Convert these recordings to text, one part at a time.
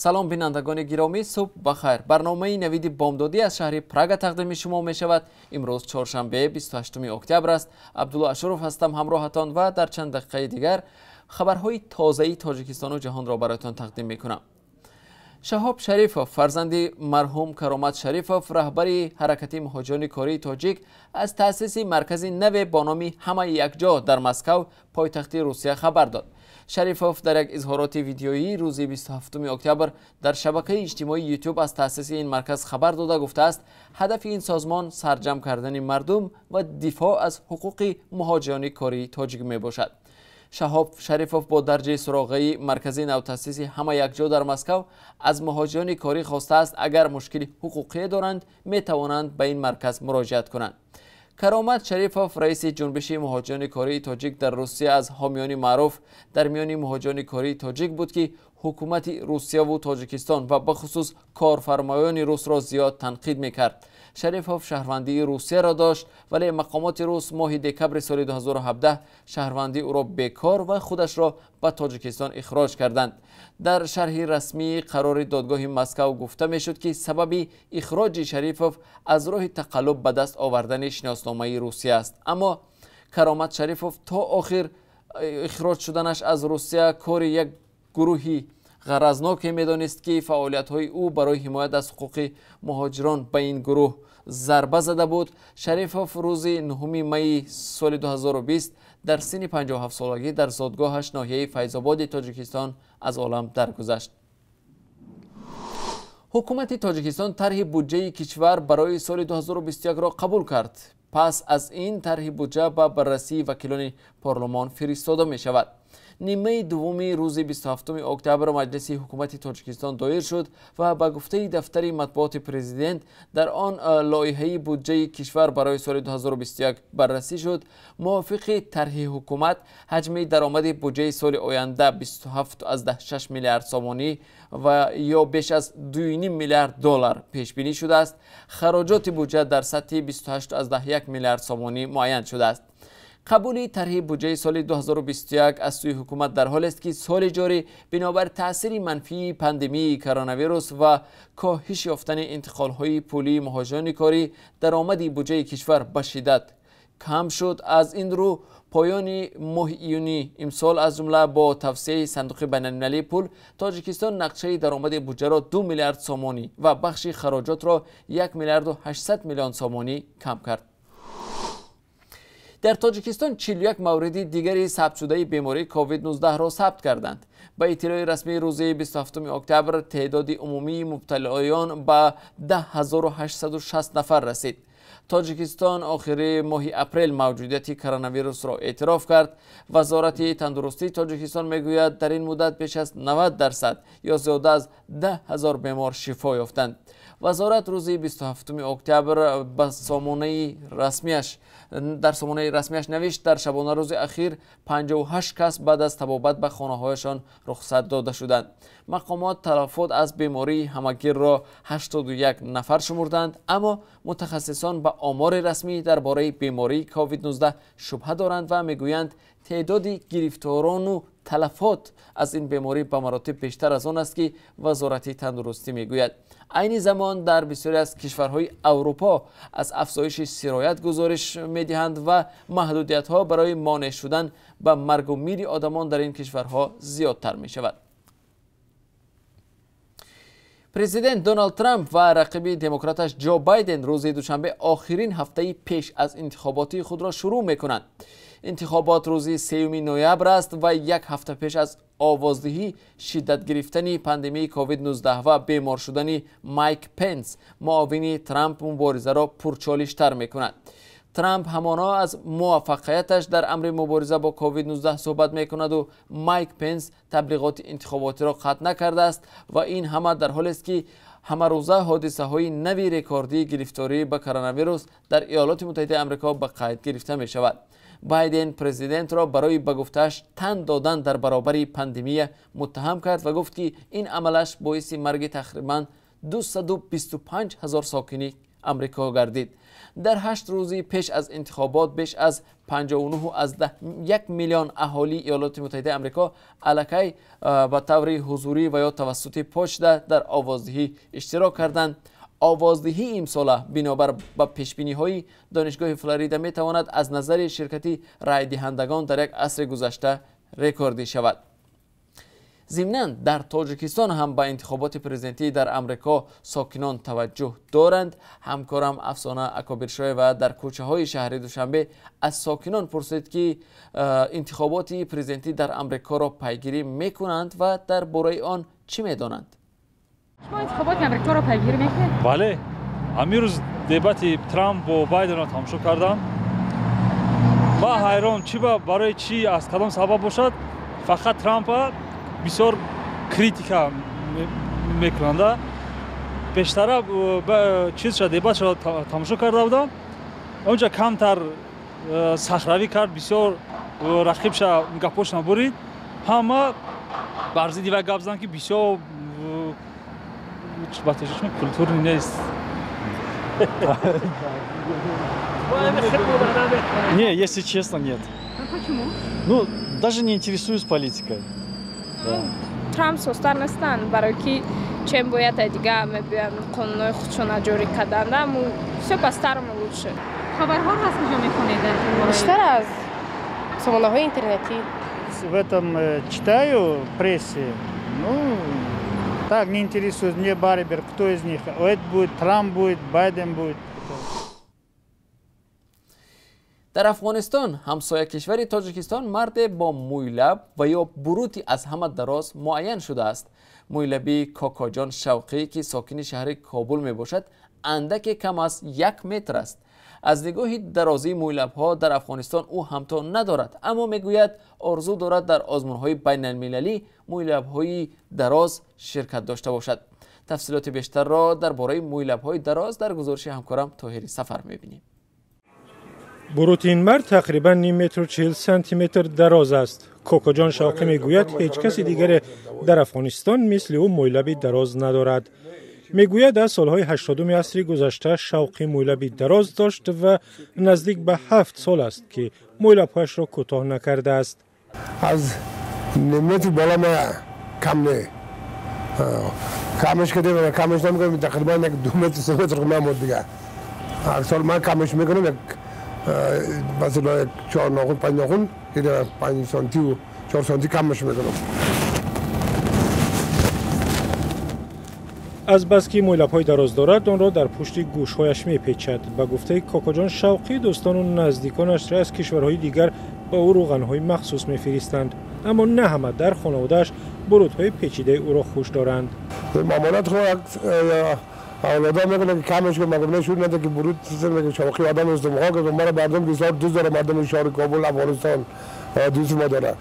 Салом, бинандагони гиромӣ, субҳ бахайр. Барномаи навиди бомдодӣ аз шаҳри Прага тақдими шумо мешавад. Имрӯз чоршанбе, 28 октябр аст. Абдулло Ашуров ҳастам ҳамроҳатон ва дар чанд дақиқаи дигар хабарҳои тозаи Тоҷикистону ҷаҳонро бароятон тақдим мекунам. Шаҳоб Шарифов, фарзанди марҳум Каромат Шарифов, раҳбари ҳаракати муҳоҷирони кории тоҷик, аз таъсиси маркази наве бо номи «Ҳамаи якҷо» дар Москав, пойтахти Русия, хабар дод. Шарифов дар як изҳороти видеоӣ рӯзи 27 октябр дар шабакаи иҷтимоии Ютуб аз таъсиси ин марказ хабар дода, гуфтааст, ҳадафи ин созмон сарҷамъ кардани мардум ва дифоъ аз ҳуқуқи муҳоҷирони кории тоҷик мебошад. Шаҳоб Шарифов бо дарҷи суроғаи маркази навтаъсиси «Ҳама якҷо» дар Москав аз муҳоҷирони корӣ хостааст, агар мушкили ҳуқуқие доранд, метавонанд ба ин марказ муроҷиат кунанд. Каромат Шарифов, раиси ҷунбиши муҳоҷирони кории тоҷик дар Русия, аз ҳомиёни маъруф дар миёни муҳоҷирони кории тоҷик буд, ки ҳукумати Русияву Тоҷикистон ва бахусус корфармоёни русро зиёд танқид мекард. Шарифов шаҳрвандии Русияро дошт, вале мақомоти рус моҳи декабри соли 2017 шаҳрвандии ӯро бекор ва худашро ба Тоҷикистон ихроҷ карданд. Дар шарҳи расмии қарори додгоҳи Москав гуфта мешуд, ки сабаби ихроҷи Шарифов аз роҳи тақаллуб ба даст овардани шиносномаи Русия аст. Аммо Каромат Шарифов то охир ихроҷ шуданаш аз Русия кори як гурӯҳи ғаразноке медонист, ки фаъолиятҳои ӯ барои ҳимоят аз ҳуқуқи муҳоҷирон ба ин гурӯҳ зарба зада буд. Шарифов рӯзи 9 майи соли 2020 дар синни 57-солагӣ дар зодгоҳаш, ноҳияи Файзободи Тоҷикистон, аз олам даргузашт. Ҳукумати Тоҷикистон тарҳи буҷаи кишвар барои соли 2021-ро қабул кард. Пас аз ин тарҳи буҷа ба баррасии вакилони парлумон фиристода мешавад. Нимаи дуввуми рӯзи 27 октябр маҷлиси ҳукумати Тоҷикистон доир шуд ва ба гуфтаи дафтари матбуоти президент, дар он лоиҳаи буҷаи кишвар барои соли 2021 баррасӣ шуд. Мувофиқи тарҳи ҳукумат, ҳаҷми даромади буҷаи соли оянда 27,6 миллиард сомонӣ ва ё беш аз 2,5 миллиард доллар пешбинӣ шудааст. Хароҷоти буҷа дар сатҳи 28,1 миллиард сомонӣ муайян шудааст. Қабули тарҳи буҷаи соли 2021 аз сӯи ҳукумат дар ҳолест, ки соли ҷорӣ бинобар таъсири манфии пандемияи коронавирус ва коҳиш ёфтани интиқолҳои пулии муҳоҷирони корӣ даромади буҷаи кишвар ба шиддат кам шуд. Аз ин рӯ поёни моҳи июни имсол, аз ҷумла бо тавсияи Сандуқи байналмилалии пул, Тоҷикистон нақшаи даромади буҷаро 2 миллиард сомонӣ ва бахши хароҷотро 1 миллиарду 800 миллион сомонӣ кам кард. Дар Тоҷикистон 41 мавриди дигари сабтшудаи бемории COVID-19-ро сабт карданд. Ба иттилои расмии рӯзи 27 октябр теъдоди умумии мубталиён ба 10 860 нафар расид. Тоҷикистон охири моҳи апрел мавҷудияти коронавирусро эътироф кард. Вазорати тандурустии Тоҷикистон мегӯяд, дар ин муддат беш аз 90% ё зиёда аз 10 ҳазор бемор шифо ёфтанд. Вазорат рӯзи 27 октябр ба сомонаи расмияш дар сомонаи расмияш навишт, дар шабонарӯзи ахир 58 кас баъд аз табобат ба хонаҳояшон рухсат дода шуданд. Мақомот талафот аз бемории ҳамагирро 81 нафар шумурданд, аммо мутахассисон ба омори расмӣ дар бораи бемории COVID-19 шубҳа доранд ва мегӯянд, теъдоди гирифторону талафот аз ин беморӣ ба маротиб бештар аз он аст, ки Вазорати тандурустӣ мегӯяд. Айни замон дар бисёре аз кишварҳои Аврупо аз афзоиши сироят гузориш медиҳанд ва маҳдудиятҳо барои монеъ шудан ба маргу мири одамон дар ин кишварҳо зиёдтар мешавад. Президент Доналд Трамп ва рақиби демократаш Ҷо Байден рӯзи душанбе охирин ҳафтаи пеш аз интихоботии худро шурӯъ мекунанд. Интихобот рӯзи 3 ноябр аст ва як ҳафта пеш аз овоздиҳӣ шиддат гирифтани пандемияи COVID-19 ва бемор шудани Майк Пенс, муовини Трамп, муборизаро пурчолиштар мекунад. Трамп ҳамоно аз муваффақияташ дар амри мубориза бо COVID-19 суҳбат мекунаду Майк Пенс таблиғоти интихоботиро қатъ накардааст. Ва ин ҳама дар ҳолест, ки ҳамарӯза ҳодисаҳои нави рекордии гирифторӣ ба коронавирус дар Иёлоти Муттаҳидаи Амрико ба қайд гирифта мешавад. Байден президентро барои, ба гуфтааш, тан додан дар баробари пандемия муттаҳам кард ва гуфт, ки ин амалаш боиси марги тақрибан 225 ҳазор сокини Амрико гардид. Дар 8 рӯзи пеш аз интихобот беш аз 59,1 миллион аҳолии Иёлоти Муттаҳидаи Амрико аллакай ба таври ҳузурӣ ва ё тавассути почта дар овоздиҳӣ иштирок карданд. Овоздиҳии имсола бинобар ба пешбиниҳои Донишгоҳи Флорида метавонад аз назари ширкати райдиҳандагон дар як асри гузашта рекордӣ шавад. Зимнан дар Тоҷикистон ҳам ба интихоботи президентӣ дар Амрико сокинон таваҷҷӯҳ доранд. Ҳамкорам Афсона Акобиршоева дар кӯчаҳои шаҳри Душанбе аз сокинон пурсид, ки интихоботи президентӣ дар Амрикоро пайгирӣ мекунанд ва дар бораи он чӣ медонанд. Шумо интихоботи Амрикоро пайгирӣ мекунед? Бале, ҳамин рӯз дебати Трамп бо Байденро тамошо кардам. Ман ҳайрон, чӣ барои чӣ, аз кадом сабаб бошад, фақат Трампа бисёр критика мекунанда. Пештара чизша дебатша тамошо карда будам, онҷа камтар сахравӣ кард, бисёр рақибша гапош набурид. Ҳама бар зидди вай гап заданд, ки бисёр ба тоҷикӣ культурный нест. Не, если честно, нет. Почему? Ну, даже не интересуюсь политикой. Трамп состар нестанд, барои ки чем бояд дига мебиям қонунҳои худшона ҷорӣ карданда, всё по-старому лучше. Хабарҳоро аз куҷо мехонед? Бештар аз сомонаҳои интернетӣ. В этом читаю прессе, ну, так не интересует мне барибер, кто из них. Это будет, Трамп будет, Байден будет. Дар Афғонистон, ҳамсоя кишвари Тоҷикистон, марде бо мӯйлаб ва ё бурути аз ҳама дароз муайян шудааст. Мӯйлаби Кокоҷон Шавқӣ, ки сокини шаҳри Кобул мебошад, андаке кам аз 1 метр аст. Аз нигоҳи дарозии мӯйлабҳо дар Афғонистон ӯ ҳамто надорад, аммо мегӯяд орзу дорад дар озмунҳои байналмилалӣ мӯйлабҳои дароз ширкат дошта бошад. Тафсилоти бештарро дар бораи мӯйлабҳои дароз дар гузориши ҳамкорам Тоҳири Сафар мебинем. Бурути ин мард тақрибан 0.5 метр 40 сантиметр дароз аст. Кокоҷон Шавқӣ мегӯяд, ҳеҷ каси дигаре дар Афғонистон мисли ӯ мӯйлаби дароз надорад. Мегӯяд, аз солҳои 80-уми асри гузашта шавқи мӯйлаби дароз дошт ва наздик ба 7 сол аст, ки мӯйлабҳояшро кӯтоҳ накардааст. Аз 0.5 метр боло ма кам не. Камаш кардем, камаш намекунем, тақрибан 2 метр 3 метр мемод дига. Ҳар сол ман камаш мекунам, як مثلا 4 ناخن 5 ناخن 5 سانتی و 4 سانتی کمش میکنم. Аз бас ки мӯйлабҳои дароз дорад, онро дар пушти гӯшҳояш мепечад. Ба гуфтаи Кокоҷон Шавқӣ, дӯстону наздиконаш аз кишварҳои дигар ба ӯ рӯғанҳои махсус мефиристанд. Аммо на ҳама дар хонаводааш бурутҳои печидаи ӯро хуш доранд. Мамонат хо авлода мегӯянд, ки камаш кун, мегӯям шуд нада, ки бурут мегӯям шавқи одам аст. Мехоҳам маро мардум бисёр дӯст дорад, мардуми шаҳри Кобул, Афғонистон дӯст мо дорад.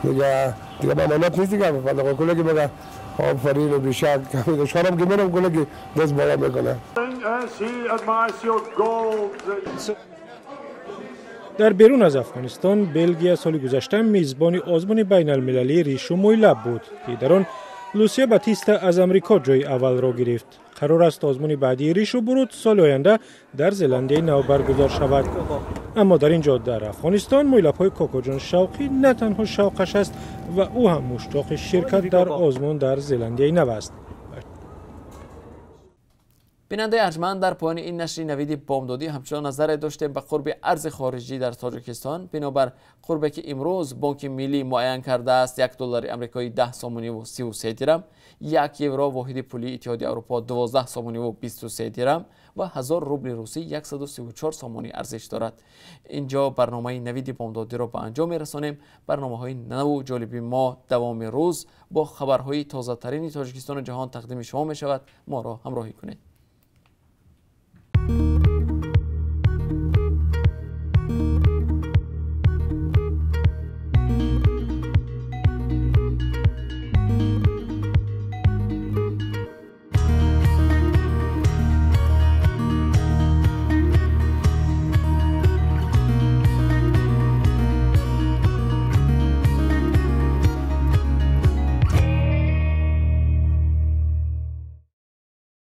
Дига мамонат нест, дига куле ки мега офарин бешак шорам ки мерам, куле ки даст боло мекунад. Дар берун аз Афғонистон, Белгия соли гузашта мизбони озмуни байналмилалии ришу мӯйлаб буд, ки дар он Лусия Батиста аз Амрико ҷои аввалро гирифт. Қарор аст озмуни баъдии ришу бурут соли оянда дар Зеландияи Нав баргузор шавад. Аммо дар ин ҷо дар Афғонистон мӯйлабҳои Кокоҷон Шавқӣ на танҳо шавқаш аст ва ӯ ҳам муштоқи ширкат дар озмун дар Зеландияи Нав аст. Бинандаи арҷманд, дар поёни ин нашри навиди бомдодӣ ҳамчунон назаре доштем ба қурби арзи хориҷӣ дар Тоҷикистон. Бинобар қурбе ки имрӯз Бонки Миллӣ муайян кардааст, 1 доллари амрикоӣ 10 сомониву 33 дирам, 1 евро воҳиди пулии Иттиҳоди Аврупо 12 сомониву 23 дирам ва 1000 рубли русӣ 134 сомонӣ арзиш дорад. Инҷо барномаи навиди бомдодиро ба анҷом мерасонем. Барномаҳои наву ҷолиби мо давоми рӯз бо хабарҳои тозатарини Тоҷикистону ҷаҳон тақдими шумо мешавад. Моро ҳамроҳӣ кунед.